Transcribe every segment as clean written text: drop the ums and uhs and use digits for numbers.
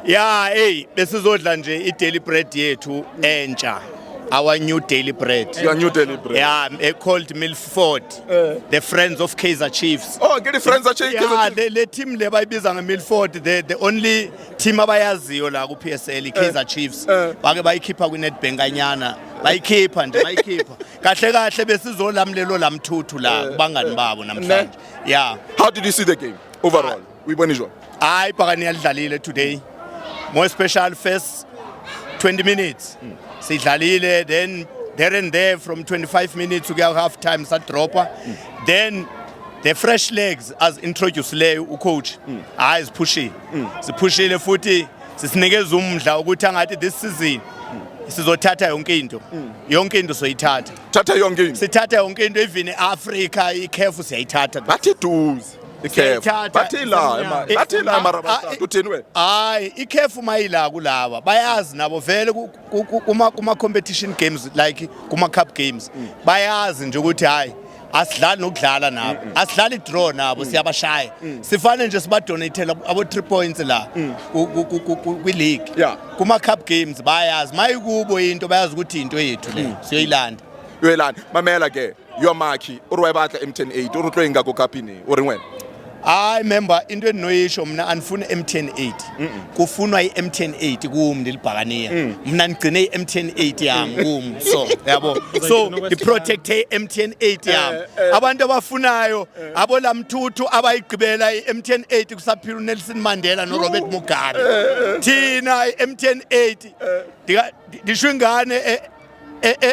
Ya, hey, besizodla nje i-daily bread yethu entsha. Our new daily bread. Your new daily bread. Yeah, called Milford. The Friends of Kaizer Chiefs. Oh, get the friends are Yeah, le team le bayibiza ngeMilford, the only team abayaziyo la ku PSL, iKaizer Chiefs. Bake bayikhipha kwiNedbank kanyana. Bayikhipha nje, bayikhipha. Kahle kahle besizolamlelo lamthuthu la kubangani babo namhlanje. Yeah. How did you see the game overall? Uyibone njani? Hayi, Bhakani yalidlalile today. More special first 20 minutes. Sidlalile, then there and there from 25 minutes ukuya half time sadropa. Then the fresh legs as introduced le ucoach. Hayi, ziphushile. Siphushile futhi sisinikeza umdla ukuthi angathi this season sizothatha yonke into. Yonke into soyithatha. Thatha yonke into. Sithatha yonke into, even Africa, iCAF siyayithatha. Bathi duze. ICAF. Siyayithatha. Bathi la ema. Bathi la mara uthini wena? Hayi, iCAF mayila kulaba bayazi nabo vele kuma competition games like kuma cup games, bayazi nje ukuthi hayi, asidlali nokudlala nabo, asidlali draw nabo, siyabashaya, sifane nje sibadonatela abo 3 points la kwi league. Kuma cup games bayazi mayikubo into, bayazi ukuthi into yethu le siyoyilanda. Yoelani, mamela ke. Your maki, o re wa e batla MTN 8, o re tlo e nka ko kapini. O reng wena? Hayi member, into endinoyisho mna, andifuni MTN 8, kufunwa i-MTN 8 kum, ndilibhakaniya mna, ndigcine i-MTN 8 yam kum, so yabo, so ndiprotecte i-MTN 8 yam. Abantu abafunayo abolamthuthu abayigqibela i-MTN 8 kusaphila uNelson Mandela noRobert Mugabe. Thina i-MTN 8, ndisho ingane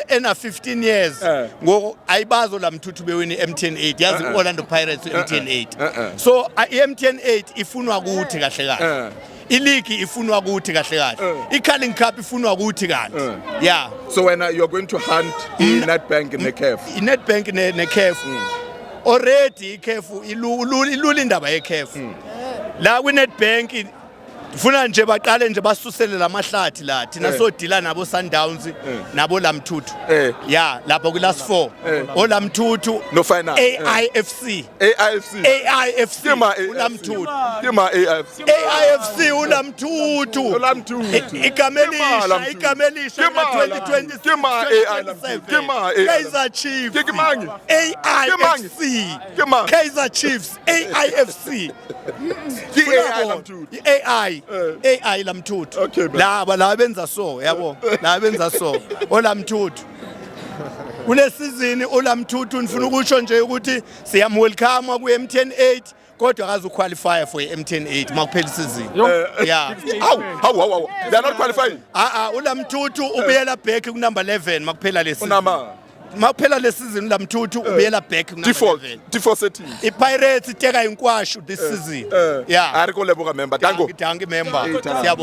ena 15 years ngoku ayibazo lamthuthu bewini i-MTN 8, yazi i-Orlando Pirates i-MTN 8. So i-MTN 8 ifunwa kuthi kahle kahle, iligi ifunwa kuthi kahle kahle, i-Carling Cup ifunwa kuthi kanti, yeah. So wena you're going to hunt i-Nedbank ne-CAF. I-Nedbank ne-CAF already, i-CAF ilula indaba ye-CAF. La kwi-Nedbank funa nje baqale nje basusele lamahlathi la thina sodila nabo Sundowns nabo Lamthuthu. Ya, lapho ku last 4 olamthuthu. No final. AIFC. AIFC. AIFC. Ke ma AIFC. Ulamthuthu. Ke ma AIFC. AIFC ulamthuthu. Ulamthuthu. Igama Ke ma elisha, Lamthuthu. igama elisha Ke ma ka-2026. Ke ma AI Lamthuthu. Ke ma AI. Kaizer Chiefs. Ke mang? AIFC. Ke mang? Kaizer Chiefs AIFC. Ke AI Lamthuthu. I-AI, AI Lamthuthu. Okay, man. Laba la benza so, yabo, la benza so olamthuthu kule season. Olamthuthu, ngifuna ukusho nje ukuthi siyamwelcome ku MTN 8, kodwa akazu qualify for i-MTN 8 makuphela isizini, yeah. Hawu, hawu, hawu, hawu. They are not qualifying. Ah ah, ulamthuthu ubuyela back ku number 11 makuphela le season. Unama. Makuphela le season, ulamthuthu ubuyela back ku number Default. 11. Default setting. iPirates iteka inkwashu this season, yeah. A re ko leboga, member. Dango. Dankie, member. Dango. Siyabonga.